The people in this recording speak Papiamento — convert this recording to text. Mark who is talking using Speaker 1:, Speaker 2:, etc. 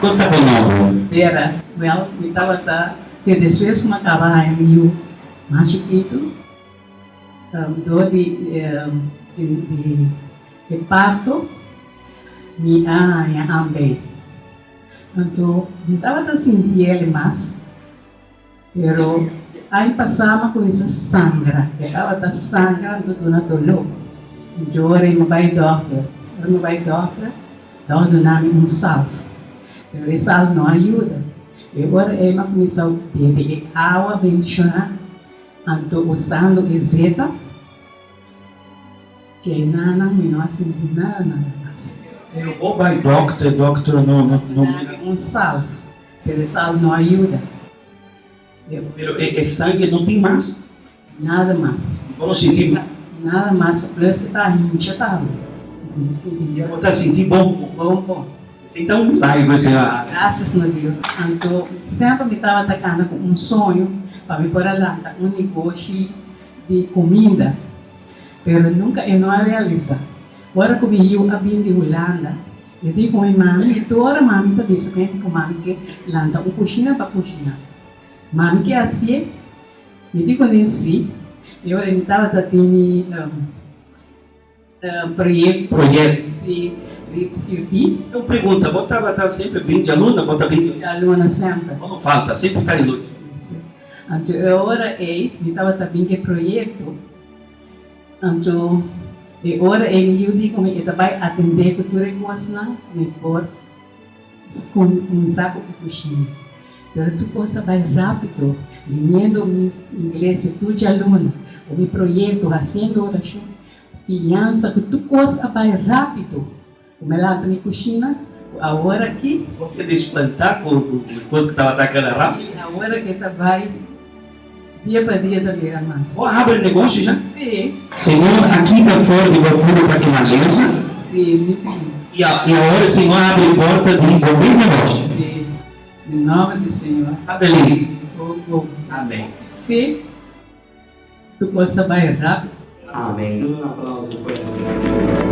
Speaker 1: Kon ta bo nòmber?
Speaker 2: Vera, Wèl, mi tabata te despues ku mi a kaba haña mi yu mas chikitu, dor di e parto mi a haña ambei. Anto mi tabata sinti el mas. Pero aña pasá mi a kuminsá sangra. E tabata sangra anto duna doló. Anto ora mi bai dòkter. Ora mi bai dòkter, dòkter duna mi un salf. Pero e salf no a yuda. E ora ei mi a kuminsá bebe e awa bendishoná, anto usando e zeta. Dje nanan mi no a sinti nada nada mas.
Speaker 1: Pero bo bai dòkter, dòkter no no.
Speaker 2: Duna mi un salf. Pero e sal no a yuda.
Speaker 1: Pero e sangue no tin mas?
Speaker 2: Nada mas.
Speaker 1: Bo no sinti mas?
Speaker 2: Nada mas, plus e ta hincha tambe. Mi no sinti
Speaker 1: nada. Bo ta sinti bon bon?
Speaker 2: Bon bon.
Speaker 1: Esei ta un milagro cu e Señor a haci.
Speaker 2: Gracias na Dios. Anto semper mi tabata cana cu un soño pa mi por a lanta un negoshi di cuminda, pero nunca e no a realisa. Ora cu mi yiu a bin di Hulanda, E di ku mi mami, i tur ora mami ta bisa ku hende ku mami ke lanta un kushina pa kushiná. Mami ke hasié? Mi di kuné sí. E ora mi tabata tin mi proyekto.
Speaker 1: Proyekto.
Speaker 2: Sí, riba skirbí.
Speaker 1: Un pregunta, bo tabata semper bin djaluna? Bo ta bin
Speaker 2: djaluna semper.
Speaker 1: Bo no falta, semper ta di lucha.
Speaker 2: Sí. Anto e ora ei mi tabata bin ku e proyekto. Anto e ora ei mi yu di ku mi e ta bai atendé ku tur e kosnan, mi por kuminsá ku e kushina. Pero tur kos a bai rápido, biniendo mi iglesia tur djaluna ku mi proyekto, hasiendo orashon, fiansa ku tur kos a bai rápido. Ku mi a lanta mi kushina, ku awor aki.
Speaker 1: Bo keda espantá ku e kos ku tabata keda rápido.
Speaker 2: Awor aki ta bai dia pa dia ta bira mas.
Speaker 1: Bo a habri negoshi ya?
Speaker 2: Sí.
Speaker 1: Señor a kita for di bo kurpa e malesa?
Speaker 2: Sí, mi tin.
Speaker 1: I awor Señor a habri porta di bo mes negoshi?
Speaker 2: Sí, den nòmber di Señor.
Speaker 1: Ta felis?
Speaker 2: Bo, bo.
Speaker 1: Amén.
Speaker 2: Fe. Tur kos a bai rápido.
Speaker 1: Amén. Duna un aplauso fuerte.